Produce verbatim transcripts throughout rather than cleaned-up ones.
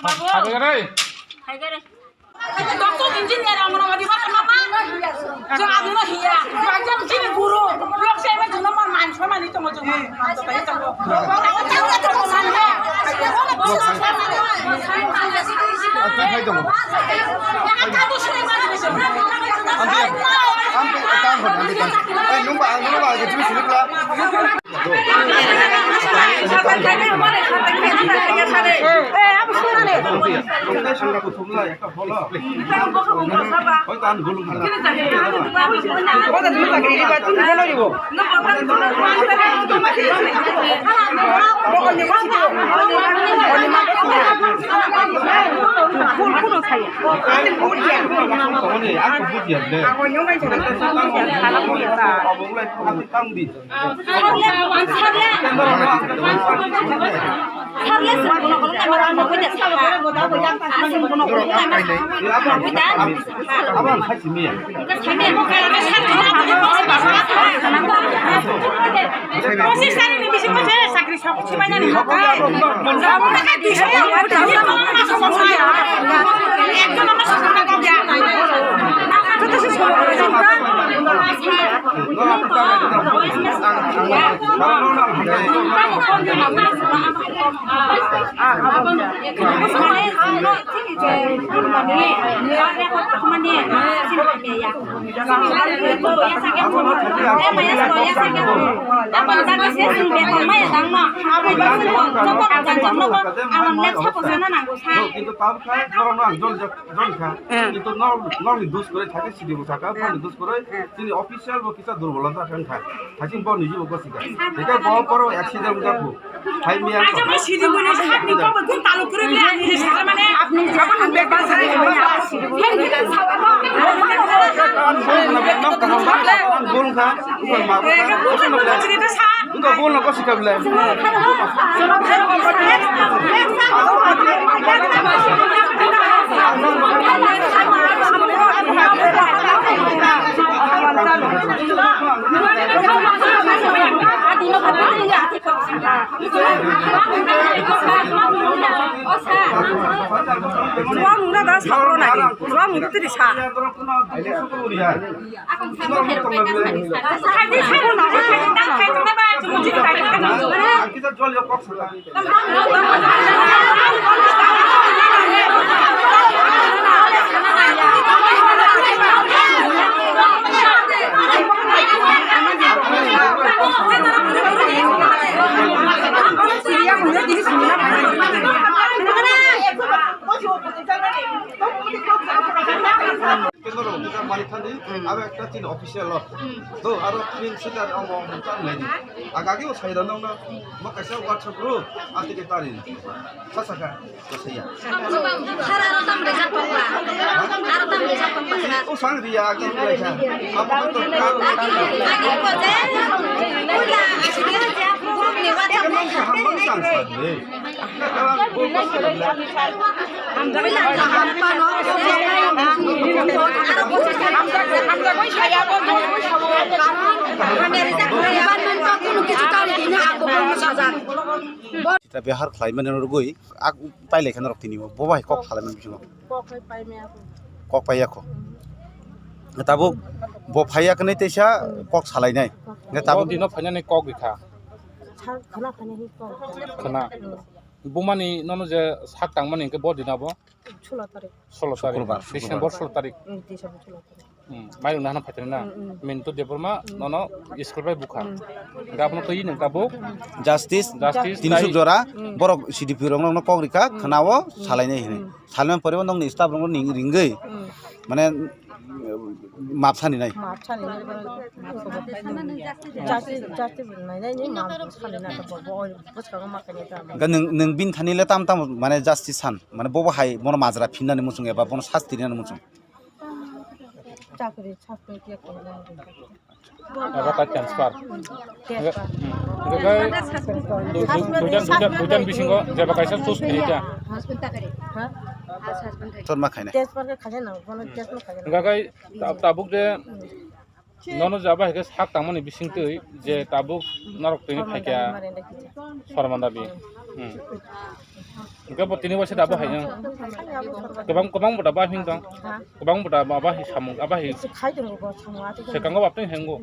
Hai gare. Hai gare. Doctor, engineer, Anganwadi, ma tongma ma. Jwng adino hiya. Jwng jini guru. Lok se ma jwng ma man so mani tongo jwng. Ang twi phai tongo. Ang twi, ang twi, ang twi, ang twi. Eh, nung ba, nung ba, ang twi sini pula. Kintu tabuk kha norok no ang jol jak jol kha. Kintu norok norok ni dus kore thakhe sidi bo saka, boni dus kore chini official bo kisa durbolota kha wngkha. Thaiching bo niji bo gosi kha. Hingke bo poro accident wngkha khu. Hai miya. Aja mo sidi bo ni sakni ko bo talu kore bile ani ni sakha mane. Apni jabon bek ba sari. Bol kha. Wngkha bol no gosi kha bile. Chuang mung da sa pro na di. Chuang mung tiri sa. Kendro rok nijak mani thani, abo ekta chini official lo. To aro chini sita amo chang nai. Agagi o sai rano na, mo kaisa WhatsApp group, ati ke tari. Sasa ka, sasa ya. Sara aro tam rejak tongba. Aro tam rejak tongba sara. O sang dia agi ko sa. Amo to ka. Agi ko je. Ula, asli aja. Group ni WhatsApp. Emang ka hamang sang sa de. Sita behar khlaimani rwgwi, ak pailai khe norok tini bo, bo bai kok salaimani bisingo. Kok hai paimaya kho. Kok paiya kho. Tabuk bo phaiya khnai teisa kok salainai. Hwnkhe tabuk bo dino phainani kok rikha. Sa-, khana phainani kok. Khana. Hmm. Bumani nono je sak tangmani hwnkhe bo dino abo? Solo tarik. Solo tarik. Sukrobar, December sukrobar. Solo tarik. Hmm, December solo tarik. Hmm, mairung nahana phaitani na? Hmm, hmm. Mintu Debbarma, hmm, nono school bai bukha. Hmm. Hwnkhe abono twi nung tabuk? Justice, Justice, Tinsuk tai jora, hmm, borok C D P rok nokno kok rikha, hmm, khwnao, hmm, salainai hinwi. Hmm. Salmani pore bo nokni staff rokno ring-, ringwi, hmm, mane, map sani nai. Map sani nai, justice, justice nai nai ni map sani nai, bo, bo, bwskango ma kanya ta. Hwnkhe nwng, nwng bini thani le tam tam mane justice san, mane bobo hai bono majra phinnani muchung eba bono sasti rinani muchung. Chakri, chakri khe khe. Abo ta transfer. Transfer. Hwnkhe kai du-, du-, duijan, duijan, duijan bisingo jeba kaisa choose khainai ta. Ha? Transfer ma khainai. Transfer khe khainai no, bono transfer khainai. Hwnkhe kai ta-, tabuk je nono jaba hai khe sak tangmani bisingtwi je tabuk norok twi phaikha. Sorman dabi. Hmm. Hingke bo tini waisa dabo hai, kwbang, kwbang bo dabo hai tong. Kwbang bo dabo abo hai samung, abo hai. Kaitorni bo samung ati. Sekango bapteng hengo.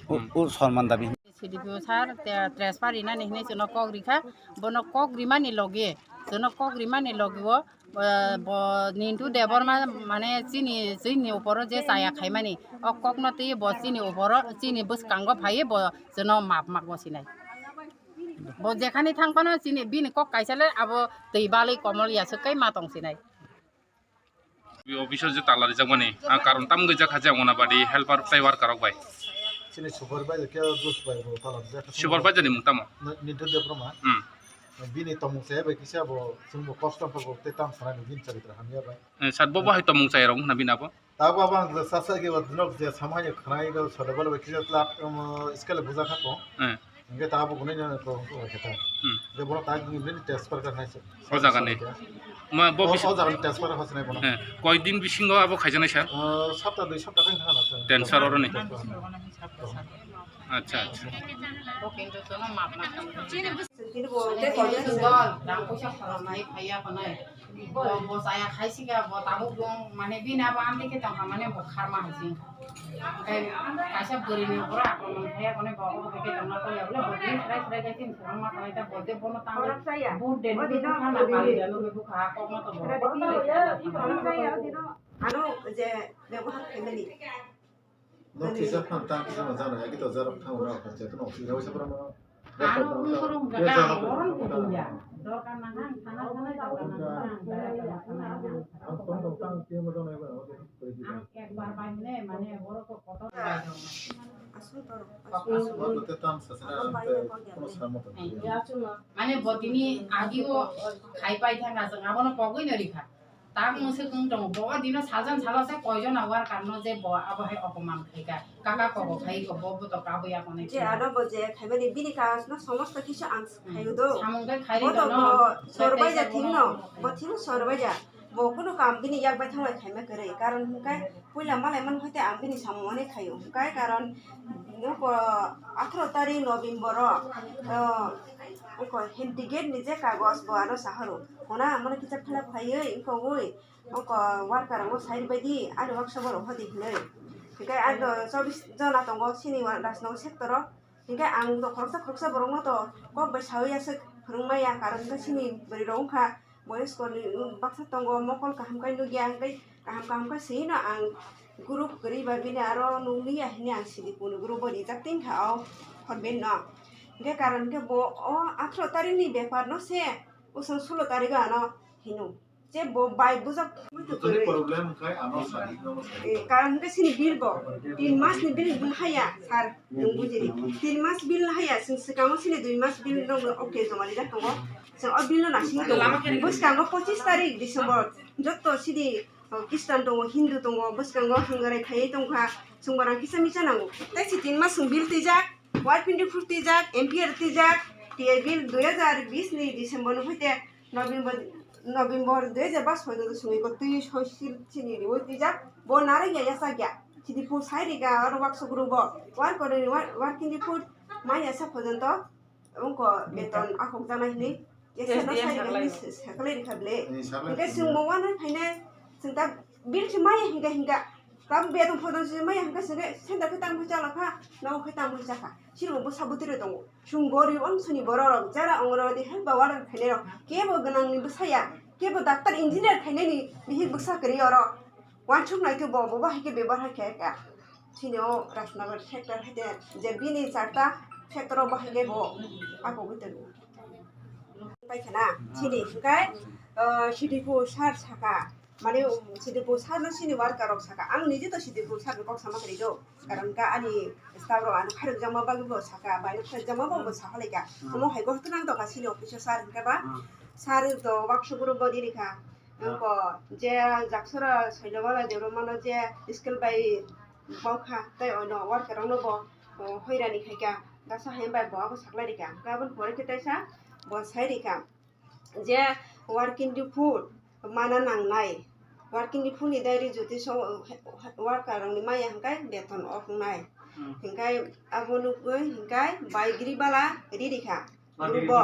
U, u sorman dabi. C D P O sir, te-, transfer rinani hinwi chwngno kok rikha. Bono kok rimani logi, chwngno kok rimani logi o, eh, bo Nintu Debbarma mane chini, chini uporo je chaya khaimani, o kokno twi bo chini uporo, chini bwskango phaiwi bo chwngno map mago sinai. Bo jekhani thang phano chini bini kok kaisa le abo twi balwi komol ya swk kai ma tong sinai. Office o je tala rijak mani, ah, karon tamo rijak kha je Anganwadi helper tei worker rok bai. Chini supervisor khe dos bai bo tala rijak kha. Supervisor ni mung tamo? Ni-, Nintu Debbarma. Hmm. Bini tongmung chaya bai kisa bo chwngbo kosto kha bo tei tam sanai bini charitra hamya bai. Eh, sir, bo bo hai tongmung chaya rok wngkha na bini abo? Tabo abo ang sasa ge bo nok je samai khnai do sodobal bai kisa tlak, um, iskele buja kha ko. Eh. Hingke ta bo gunai no ko ko khe ta. Hmm. Je bono ta gi bini transfer ka nai se. O jaga ni. Ma bo o, bis- o jaga ni transfer ha sinai bono. Eh, koi din bisingo abo khaijanai sir? Eh, sapta dui sapta khe thana sir. Transfer oro ni. Acha, acha. Bo kendo tono map na. Chini bo te ko je dol, rang poisa khorang nai phaiya ko nai. Bo, bo chaya khai sika, bo tabuk bong, mane bini abo amtwi khe tongkha, mane bo kharma hai se wngkha. Tei kaisa bwrwini borok akromon khaiya, mane bo abo hai khe tongna kok ya bole, bo bini srai srai khe chini swrwngma khlai ta, bo je bono tangwi vote de nugwi bukha na pali de nugwi bukha, kokno to bo. Ano je bebohar khaimani. No kisa phan tang kisa no jano, agi to jarok thang na, jeto no kisa wisa pura no. Ano ungkuru ungkaka ang borom kutung ya. Dorkar nang ang thana thana dorkar nang ang direct thana thana ang. Ang tong tong tang kisa no jano, agi to. Ang ekbar bai ne, mane borok ko kotor bai jong. Asu to. Asu to. Asu to tam sa sana, kono samo to. Mane bo tini agi o khai pai thang na, jeng abono pogwi no rikha. Tabuk mwswk wng tongo, bo o dino saljan salo se koijon a worker no je bo abo hai opoman khaika, kaka kobo khai ko, bo bo to kabui ya konai. Je ano bo je khaimani bini kaas no somosto kisa ang khaio do. Samung khe khai ri no. Bo to bo sorbai ja thing no, bo thing sorbai ja. Bo kunu kam bini yak bai thanglai khaima kwrwi, karon hwnkhe puila malai man hoite ang bini samung ani khaio, hwnkhe karon nuko atharo tarik November o, o, uko Hindi gate ni je kagos bo ano sahoro. Hona, mano kisa philap khaiwi, wngkogwi, wngko worker rokno sai rwbaidi, ani workshop o rohordi hinwi. Hinkhe ando chobis jona tongo, sini wa-, Rajnagar sector o. Hinkhe ang do khoroksa khoroksa borokno to kok bai sawi aswk phwrwngmaya, karon hinkhe sini bwrwi rok wngkha boyoskonwi, baksa tongo, mokol kaham khe nukya, hinkhe kaham kaham khe swino ang group kwrwi ba bini aro nukliya hinwi ang sidi kunu group o rijak tingkha o hotbed no. Hinkhe karon hinkhe bo o atharo tarikni bepar no se. Usung sulo tarikh o ano hino. Je bo bai bujak. Butoni problem khai ano sadi no sadi. Eh, karon hwnkhe sini bill bo. Tin mas ni bill haya, sir. Nwng bujidi. Tin mas bill haya, sing swkango sini dui mas bill no okay joma rijak tongo. Sing o bill no nasing tongo. Bwskango pochis tarik December. Jotto sini, oh, Christian tongo, Hindu tongo, bwskango hangrai khaiwi tongkha. Sung barang kisa misa nango. Tai si tin mas sung bill twijak. Working report twijak, M P R twijak, T I bill dui hajar bis ni December ni hoite November, November dui hajar bas hoite sungwi ko twi soisil chini riwi twijak, bo narwk ya yachak ya. Chini pu sai rika oro workshop group bo work kore ni work, working report mai ya sa phojonto wngko beton akhok jana hini. Yes, S D M sai saklai. Ni se-, saklai rikha ble. Ni saklai rikha. Hingke chwng bo wanai phainai, chwng ta bill se maya hingka hingka. Tam beton photon se maya hingka se center khe tang bwsa lakha, nogo khe tang bwsa kha. Sini bo bwsa bwtwi rok tongo. Chwng gorib ong sini borok rok, jara Anganwadi help ba worker khainai rok. Kebo gwnang ni bwsa ya, kebo doctor engineer khainai ni bihik bwsa kwrwi oro. Wansuk nai khe bo, bo bahai khe bebohar khe kha. Chini o Rajnagar sector hai de je bini charta sector o bahai khe bo ako bwtwi. Paikha na, chini hwnkhe, uh, C D P O sir saka, mane, um, C D P O sir no chini worker rok saka, ang nije to C D P O sir no kok sama kwrwi do, karon ka ani staff rok ano khairok jakma bagwi bo saka, bai no khairok jakma bo bo sahalai ka, omo hai bo hoto nang tongkha chini office o sir hwnkhe ba, sir to workshop group bo riri kha, wngko je Jaksora Soilabala Debbarma no je skill bai bokha tei ono worker rok no bo, o, hoirani khaika, gasa hai bai bo abo saklai rika, hwnkhe aboni pore khe teisa bo sai rika. Je working report mana nangnai, working report ni diary jotoi so worker rok ni maya hingkai beton ok wngnai. Hmm. Hingkai abo nugwi hingkai bai giri bala ri rikha. Group o.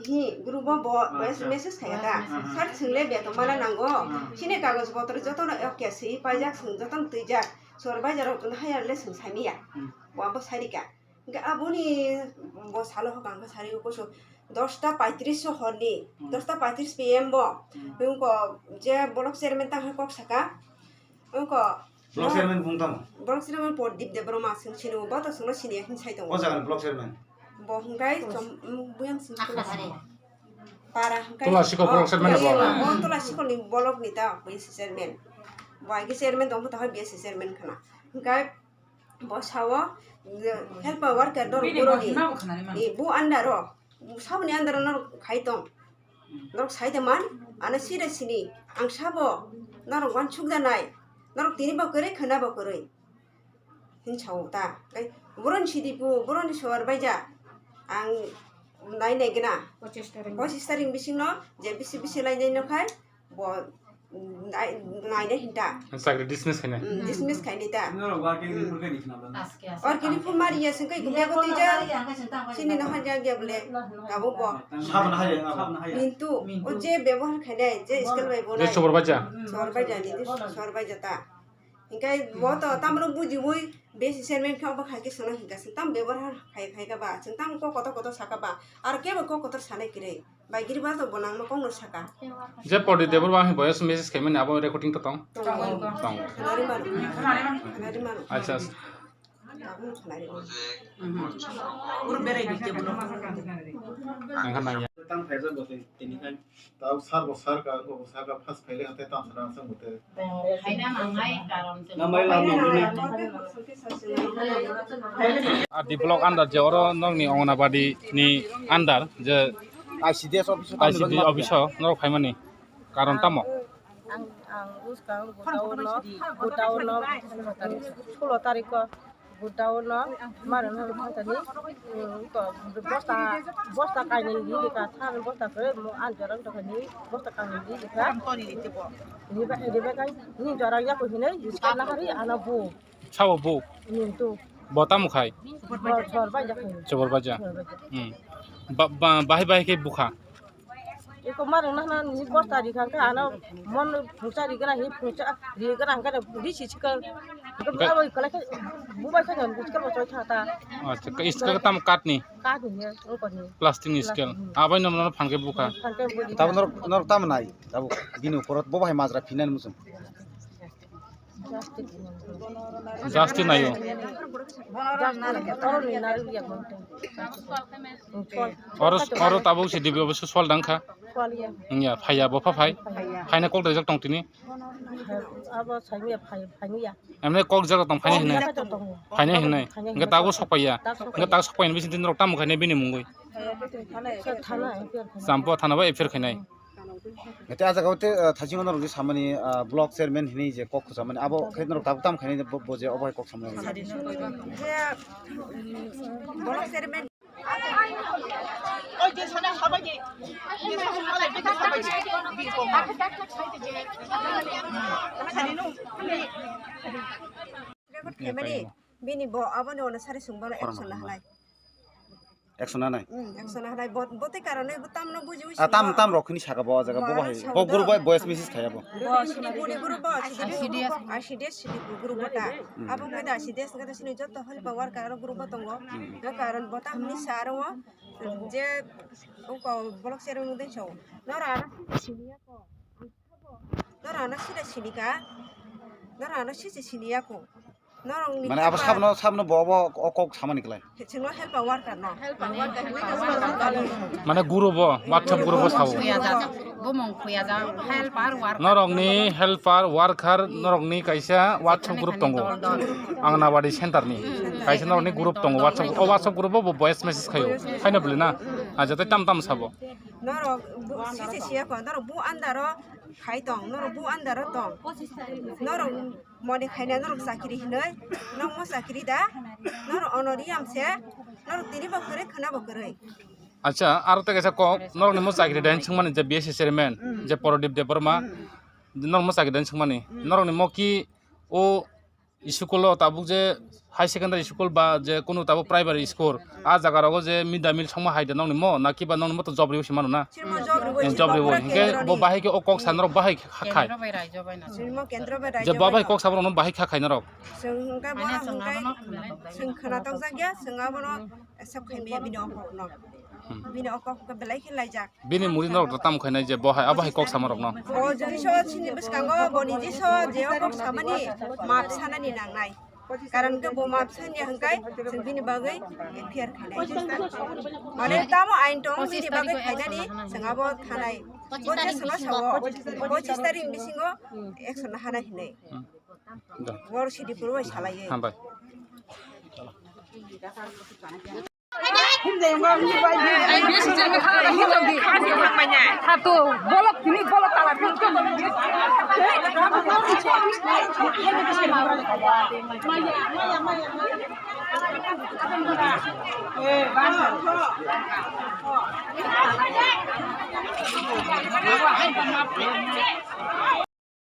Hi, group o bo, bo message khaya ta. Sir, chwngle beto mana nango. Chini kagoj potro jotono ok khe swi paijak, chwng jotono twijak. Sor baijak rok haya le chwng samiya. Bo abo sarika. Hingke aboni bo salo hokang khe sari kusu dosta paitris so horni, dosta paitris P M bo. Hingko je block chairman tang kok saka. Hingko Block chairman bung tamo? Block chairman Pordip Debbarma sing sini bo to sungno sini hin sai tongo. O jaga ni block chairman. Bo hingkai chom, mm, buyang sing Akha sari. Para hingkai. Tola sikol block chairman bo. Bo tola sikol ni block ni ta B S C chairman. Bo agi chairman tong ta B S C chairman khana. Hingkai bo sao, help worker norok boroni. Bo under o. Saboni under o norok khai tong. Norok sai de man, ano sida sini, ang sabo, norok wansuk da nai, norok tini bo kwrwi, khwna bo kwrwi. Hin sao ta, kai, boroni sidi pu, boroni sor baija, ang nai nai gana. Pochis tarik. Pochis tarik bising no, je bisi bisi lai nai no khai, bo, mm, nai, nai nai hinta. Chakri dismiss khainai. Mm, dismiss khainai ta. Norok working report khainai khna ba? Aske, aske. Or kini phumari ya sengkai gumya ko tija. Sini na hanja gya bole. Kabo bo. Sabna haya, sabna haya. Mintu, o je bebohar khainai, je skill bai bo. Je nai. Chobor baja. Chobor baja ni, chobor baja ta. Hingkai bo to tamro buji bui, besi chairman khe obo khai khe sono hingka sing tam bebohar khai khai ka ba, sing tam ko koto koto saka ba. Ar kebo ko kotor sanai kire. Bai giri ba to bo nang no kong no saka. Je Pordip Debbarma hai voice message khaimani abo recording to tong? Tong. Tong. Khwnari mano. Khwnari mano. Acha. Tabuk khwnari mano. Puro berai di table o. Ang kha nang ya. Tang phaijak bo tini khai. Tau sar bo sar ka, bo sar ka, first phaile hate tang sana sang bo te. Haina nangnai karon se. Namai lam ni. A D block under je oro nokni Anganabadi ni under je I C D S office o I C D S office o norok phaimani karon tamo? Ang, ang buskang gotauno, gotauno, sulo tariko. Gotauno, maro no thangtani, um, to bosta, bosta kainwi ri ka, than bosta khe, mo an jorang to kani, bosta kainwi ri ka. Riba, riba kai, ni jorang ya ko hinai, iska na hari, ana bu. Sabo bu? Ni tu. Bo tamo khai? Bo chor bai ja khai. Chobor baja. Chor bai ja. Hmm. Ba, ba, bahai bahai khe bukha? Eko marung nahna ni bosta ri kha khe ano mon phungsa ri gra hi phungsa ri gra hangka ri si chikal. Eko abo kala khe bubai khe non chikal bo choi thata. Acha, ka iska tam kat ni? Kat ni, oko ni. Plastic ni scale. Plastic ni. Abai nom nom phan khe bukha. Phan khe bukha. Tabo norok, norok tam nai. Tabo bini ukorot bo bahai majra phinan musung. Jasti nayo. Oro, oro tabuk si dibi obo sol dang kha. Wngya, phaiya, bopha phai. Phaina kok daijak tong tini. Emne kok jaga tong phaina hinai. Phaina hinai. Hingke tabuk sokpaiya. Hingke tabuk sokpaiya bisi din rok tamo khainai bini mungwi. Champo thana bai F I R khainai. Ete a jaga o te, ah, thaisingo norok je samani, ah, block chairman hinui je kok kwchamani, abo khe norok tabuk tamo khainai bo, bo je obo hai kok samani. Je, mm, block chairman. Record khaimani, bini bo, abono ono sari sung bono action lahalai. Action nanai? Hmm, action nanai. Bo, bo tei karon bo tamno buji. Ah, tam, tam rok hini saka bo jaga bo bahai. Bo guru bai voice message khaya bo. Bo sini guru guru bo, I C D S, I C D S sini guru guru bo ta. Hmm. Abo khe da I C D S khe da sini joto help worker guru bo tongo. Hmm. Bo karon bo tamni saro je ko block chairman de so. Nora sini ya ko. Nora na sida sini ka. Nora na sisi sini ya ko. Mane abo sabno, sabno bo, bo o kok samani klai. Chwngno help worker no. Mane guru bo, WhatsApp guru bo sao. Bumung khuya jak, help ar worker. Norokni helper, worker, norokni kaisa WhatsApp group tongo. Anganabadi center ni. Kaisa norokni group tongo, WhatsApp, o WhatsApp group bo voice message khayo. Khaino bwle na? A jate tam tam sabo. Norok bu, sisi siya ko, norok bu andaro khai tong, norok bu andaro tong. Norok Moni khaina norok chakiri hinoi, nokmo chakiri da, norok ono riyam se, norok tini bo kwrwi, khwna bo kwrwi. Acha, aro tei kaisa kok, norokni mo chakiri da hinwi swngmani je B S C chairman, je Prodip Debbarma, norokmo chakiri da hinwi swngmani, norokni mo ki o School o tabuk je high secondary school ba je kunu tabuk primary school, a jaga rogo je mid day meal songma hai de nongni mo, na kiba nongni mo to job riwi se mano na? Job riwi. Job riwi. Hinkhe bo bahai khe o kok sa norok bahai kha khai. Je bo bahai kok sa norok no bahai kha khai norok. Chwng hwnkhe bo hwnkhe chwng khwna tokjak ya, chwng abono accept khaimaya bini o kokno. Hmm. Bini o kok hwnkhe belai khe laijak. Bini muri norok to tam khainai je bo hai, abo hai kok sama rokno. O jodi so chini bwskango bo niji so je o kok samani map sanani nangnai. Karon khe bo map sanya hwnkhe chwng bini bagwi F I R khainai. Mane tamo ain tong bini bagwi khainani chwng abo thanai. Bo je chwngno sao, pochis tarikh bisingo action hanai hinwi. Hmm. Da. Bor sidi purwai salaiye. Hambai. Hatu, bolok tini, bolok tala.